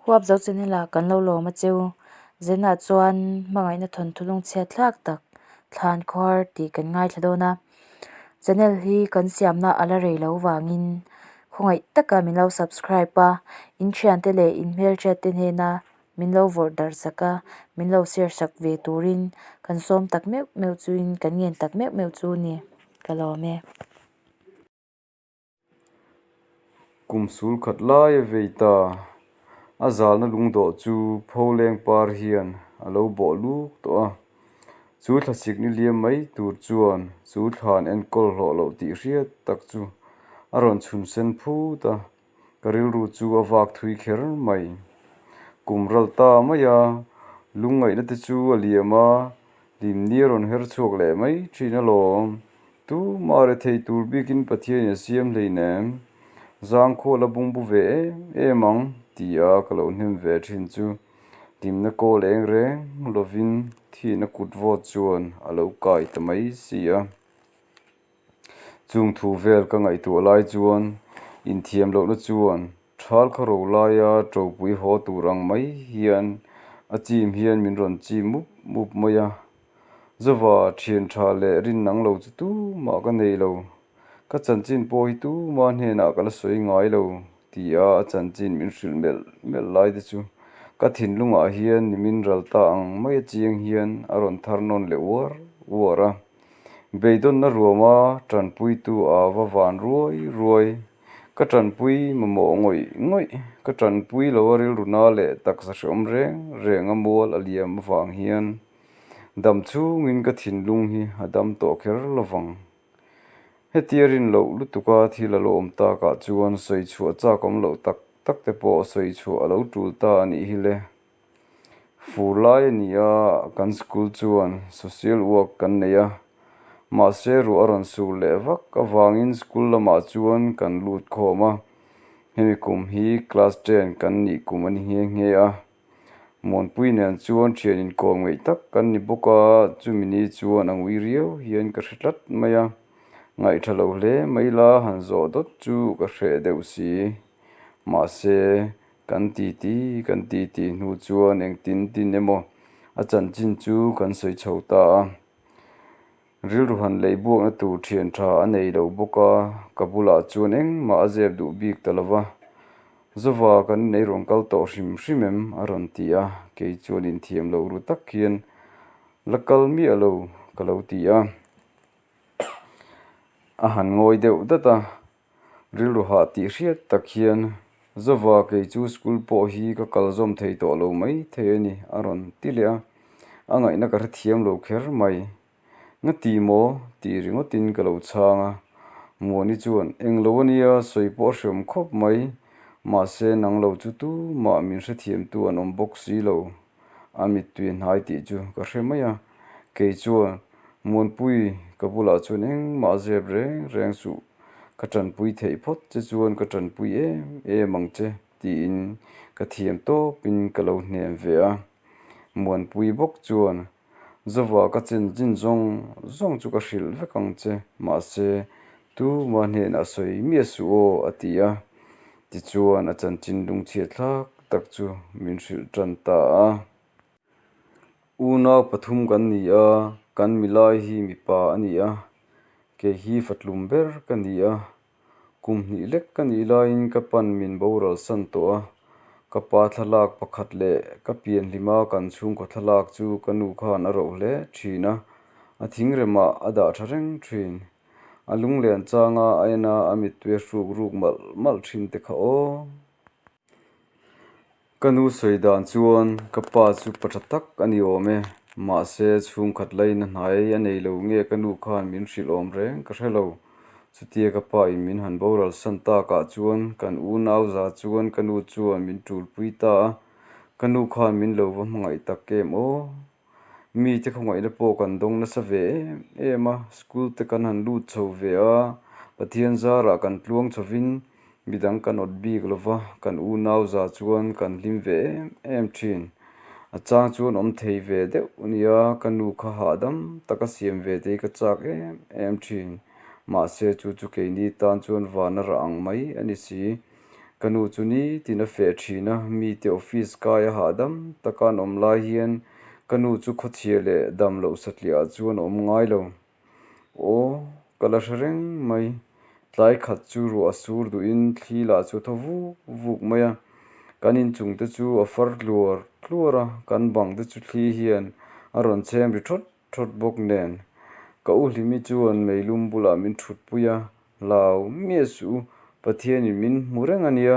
Huapzo channel ah kan lo lawm a cheu. Zenah chuan hmangaihna thawnthu lungchhiat thlak tak thlan khuar tih kan ngaithla dawn a. Channel hi kan siamna a la rei lo vangin khawngaih taka min lo subscribe a, in thiante leh in hmelhriat te hnena min lo vawrh darh sak a, min lo share sak ve turin kan sawm tak meuh meuh chuin kan ngen tak meuh meuh chu ni ka lawm e. Kum sul khat lai a vei ta. A zalna lungdawh chu pholeng par hian a lo bawh luk tawh a. Chu thlasik ni liam mai tur chuan chu thlan enkawl hlawh loh tih hriat tak chu a rawn chhun sen phut a, ka rilru chu a vak thui kher mai. Kum ral ta mai a, lungngaihna te chu a liam a, Hlimni a rawn her chhuak leh mai thin alawm. Tumah rethei tur bikin Pathianin a siam hleinem. Zangkhawl a bungbu ve em em ang tia ka lo hnem ve thin chu hlimna kawl eng reng lovin thihna kut vawt chuan a lo kai ta mai si a. Chung thu vel ka ngaihtuah lai chuan inthiam lohna chuan Thal kha ro laia ṭopui haw tur ang mai hian a chim hian min rawn chim mup mup mai a. Zova ṭhian ṭha leh rinnang lo chu tumah ka nei lo. Ka chanchin pawh hi tuma hnenah ka la sawi ngai lo tia a chanchin min hrilh melh melh lai te chu ka thinlungah hian nimin ral ta ang mai a chiang hian a rawn thar nawn leh uar uar a. Beidawnna ruama ṭanpuitu a va van ruai ruai. Ka ṭanpui mamawh ngawih ngawih. Ka ṭanpui lo a rilru na leh taksa hreawm reng reng a mual a liam avang hian dam chhungin ka thinlung hi a dam tawh kher lovang. Hetia rin loh lutuka thil a lo awm takah chuan sawi chhuah chak awm loh tak tak te pawh sawi chhuah a lo tul ta a nih hi le. Fur lai a ni a, kan school chuan social work kan nei a, mahse ruah a rawn sur leh vak avangin school lamah chuan kan lut khawm a, hemi kum hi class ten kan nih kum a ni nghe nghe a, Muanpui nen chuan thian inkawm ngeih tak kan ni bawk a, chumi ni chuan a ngui riau hian ka hre tlat mai a, ngaihṭha lo hle mai la han zawh dawt chu ka hreh deuh si, mahse Kan titi kan titi hnu chuan engtin tin emaw a chanchin chu kan sawi chho ta a. Rilru han lei buakna tur thian tha a nei lo bawk a, ka bulah chuan engmah a zep duh bik ta lo va. Zova kan inei rawn kal tawh hrim hrim em? a rawn ti a, kei chuan inthiam loh ru tak hian la kal miah lo ka lo ti a. A han ngawi deuh dat a. Rilru hah tih hriat tak hian Zova kei chu school pawh hi ka kal zawm thei tawh lo mai thei a ni a rawn ti leh a, a ngaihna ka hrethiam lo kher mai. Nga ti maw? tih ringawtin ka lo chhang a, Muani chuan eng lo a nia sawi pawh a hreawm khawp mai, mahse nang lo chu tumah min hrethiamtu an awm bawk si lo. A mittui hnai tih chu ka hre mai a, kei chuan Muanpui ka bulah chuan engmah zep reng reng suh, ka tanpui theih phawt che chuan ka tanpui em em ang che tiin ka thiam tawpin ka lo hnem ve a. Muanpui bawk chuan Zova ka chanchin zawng zawng chu ka hrilh vek ang che, mahse tuma hnenah sawi miah suh aw a ti a, tichuan a chanchin lungchhiat thlak tak chu min hrilh tan ta a. Unau pathum kan ni a, kan milai hi mipa a ni a, kei hi fatlum ber ka ni a. Kum hnih lek ka nih laiin ka pan min boral san tawh a, ka pa thlalak pakhat leh ka pianhlima kan chhungkaw thlalak chu ka nu khan a roh hle thin a, a thingremah a dah tha reng thin. A lunglen changa a en a, a mittui a hruk ruk malh malh thin te kha aw. Ka nu sawi dan chuan ka pa chu pa tha tak a ni awm e, mahse chhungkhat lain a hnai a nei lo nge ka nu khan min hrilh awm reng ka hre lo. Chutia ka pa in min han boral san takah chuan kan unau za chuan ka nu chuan min tulpui ta a, ka nu khan min lo va hmangaih tak em aw. Mite khawngaihna pawh kan dawng nasa ve em em a, school te kan han lut chho ve a, Pathian zarah kan tluang chhovin midang kan awt bik lo va, kan unau za chuan kan hlim ve em em thin. A chang chuan awm thei ve deuh nia, ka nu kha hahdam taka siam ve te hi ka chak em em thin. Mahse chu chu keini tan chuan vana rah ang mai a ni si. Ka nu chu nitin a feh thin a, mite office kai a hahdam taka an awm lai hian ka nu chu khawchhia leh dam loh satliah ah chuan a awm ngai lo. Aw, ka la hre reng mai. Tlai khat chu ruah a sur duhin thli lah chu a thaw vuk vuk mai a. Kan inchung te chu a far tluar tluar a, kan bang te chu thli hian a rawn chhem ri thawt thawt bawk nen. Ka u Hlimi chuan meilum bulah min thutpui a, Hlau miah suh u, Pathianin min hmu reng a nia,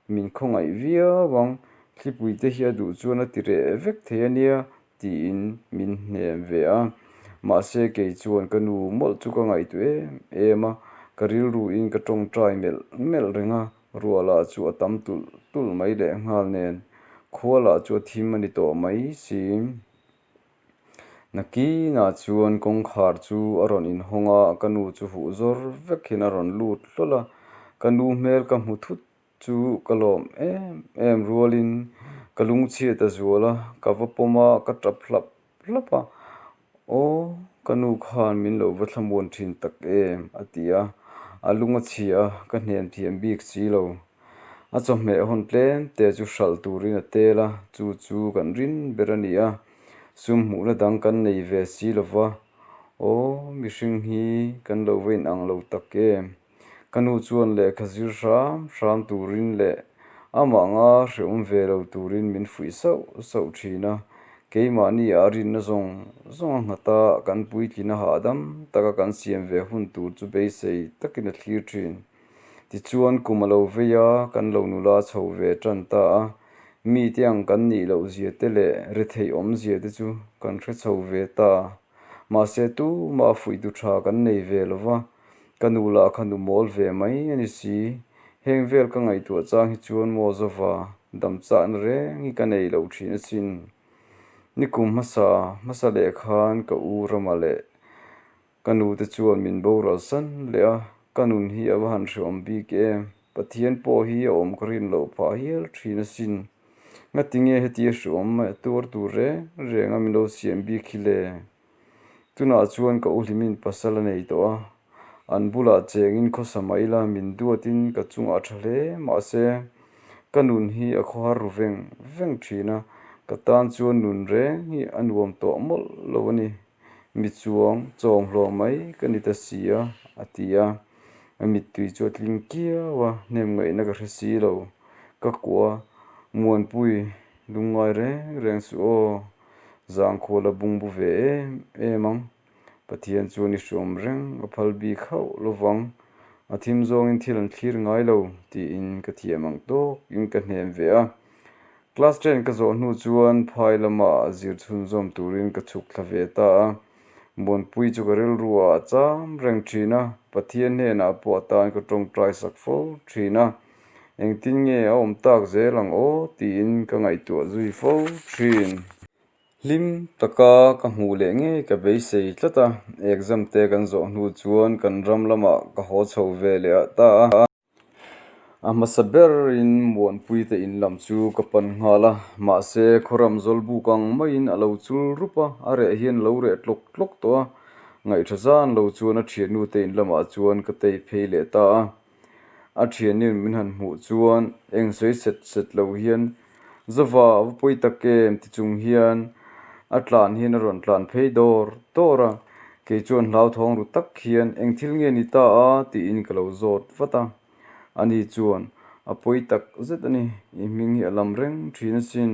min khawngaih viau ang, thlipui te hi a duh chuan a ti reh vek thei a nia tiin min hnem ve a. Mahse kei chuan ka nu mawlh chu ka ngaihtuah em em a, ka rilruin ka tawngtai melh melh reng a, ruah lah chu a tam tulh tulh mai lehnghal nen, khua lah chu a thim a ni tawh mai si. Nakinah chuan kawngkhar chu a rawn inhawng a, ka nu chu huh zawr vek hian a rawn lut hlawl a, ka nu hmel ka hmu thut chu ka lawm em em rualin ka lungchhiat a zual a, ka va pawm a, ka tap hlap hlap a, Aw, ka nu khan min lo va thlamuan thin tak em? a ti a, a lung a chhia a, ka hnem thiam bik si lo. A chawhmeh hawn tlem te chu hralh turin a tel a, chu chu kan rin ber a ni a, sum hmuhna dang kan nei ve si lo va, aw mihring hi kan lo va inang lo tak em? Ka nu chuan lehkha zir hram hram turin leh amah anga hrehawm ve lo turin min fuih sauh sauh thin a, keimahni ah rinna zawng zawng a nghat a, kan puitlin a hahdam taka kan siam ve hun tur chu beisei takin a thlir thin. Tichuan kum a lo vei a, kan lo nula chho ve tan ta a. Mite ang kan nih loh zia te leh retheih awm zia te chu kan hre chho ve ta. Mahse tumah fuihtu tha kan nei ve lo va, ka nu lah kha nu mawl ve mai a ni si. Heng vel ka ngaihtuah chang hi chuan maw zova dam chahna reng hi ka nei lo thin asin. Nikum hmasa hmasa leh khan ka u rama leh Ka nute chuan min boral san leh a, ka nun hi a va han hreawm bik em? Pathian pawh hi a awm ka rin loh phah hial thin asin. Ngatinge hetia hreawm mai a tuar tur reng reng a min lo siam bik hi le? Tunah chuan ka u hlimin pasal a nei tawh a, an bulah chengin khawsa mai ila min duatin ka chungah a tha hle mahse ka nun hi a khawhar ru veng veng thin a, ka tan chuan nun reng hi a nuam tawh mawlh lo a ni. Mi chuang chawng hlawh mai ka ni ta si a, a ti a. A mittui chu a tling kiau a, hnem ngaihna ka hre si lo. Ka kuah a, Muanpui, lungngai reng reng suh aw, zangkhual a bungbu ve em em ang. Pathian chuan i hruam reng a phal bik hauh lovang, a thim zawngin thil an thlir ngai lo, tiin ka thiam ang tawkin ka hnem ve a. Class ten ka zawh hnu chuan phai lama zir chhunzawm turin ka chhuk thla ve ta a, Muanpui chu ka rilru ah a cham reng thin a, Pathian hnenah pawh atan ka tawngtai sak fo thin a, engtin nge a awm tak zel ang aw tiin ka ngaihtuah zui fo thin. Hlim taka ka hmuh leh ngei ka beisei tlat a, exam te kan zawh hnu chuan kan ram lamah ka haw chho ve leh ta a. A hmasa berin Muanpuite in lam chu ka pan nghal a, mahse khawram zawl buk ang maiin a lo chul rup a, a reh hian a lo reh tlawk tlawk tawh a, ngaihṭha zan lo chuan a ṭhiannute in lamah chuan ka tei phei leh ta a. A ṭhiannu min han hmuh chuan eng sawi set set lo hian Zova a va pawi tak em ti chung hian a tlan hian a rawn tlan phei dawr dawr a, kei chuan hlauthawng ru tak hian eng thil nge ni ta a tiin ka lo zawt vat a, ani chuan a pawi tak zet a ni, i hming hi a lam reng thin asin,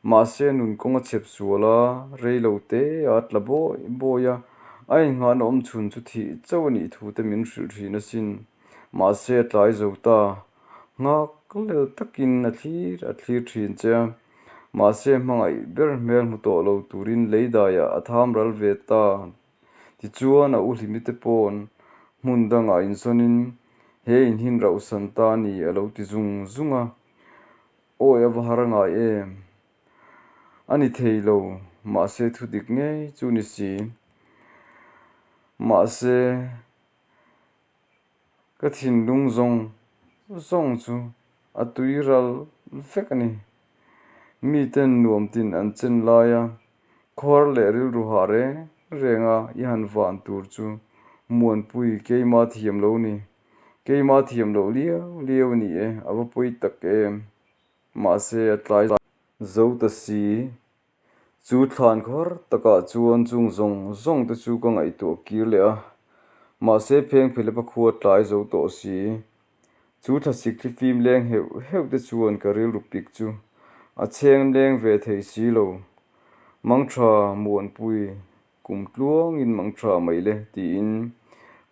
mahse nun kawng a chhep sual a, rei lo te a tla bawi bawi a, a inngahna awm chhun chu thih chauh a nih thu te min hrilh thin asin, mahse a tlai zo ta. Nghak lel takin a thlir a thlir thin che a, mahse hmangaih ber hmel hmu tawh lo turin lei daiah a tham ral ve ta. Tichuan a u Hlimite pawn hmun dangah insawnin he in hin rauhsan ta a ni a lo ti zung zung a, Awi a va har ngai em? A ni thei lo, mahse thudik ngei chu ni si. Mahse. Ka thinlung zawng zawng chu a tui ral vek a ni. Miten nuam tin an chen lai a, khuar leh rilru hah reng reng a i han van tur chu Muanpui keima thiam lo ni. Keima thiam loh liau liau a ni e, a va pawi tak em. Mahse a tlai zo ta si. Chu thlan khawr takah chuan chung zawng zawng te chu ka ngaihtuah kir leh a, mahse phengphelepa khua tlai zo tawh si. Chu thlasik thlifim leng heuh heuh te chuan ka rilru pik chu a chheng leng ve thei si lo. Mangtha Muanpui, kum tluangin mangtha mai le tiin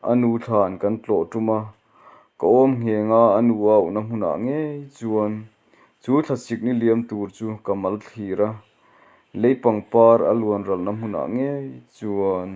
a nu thlan kan tlawh tum a, ka awm ngheng a, a nu auhna hmunah ngei chuan chu thlasik ni liam tur chu ka mal thlir a, lei pangpar a luan ralna hmunah ngei chuan.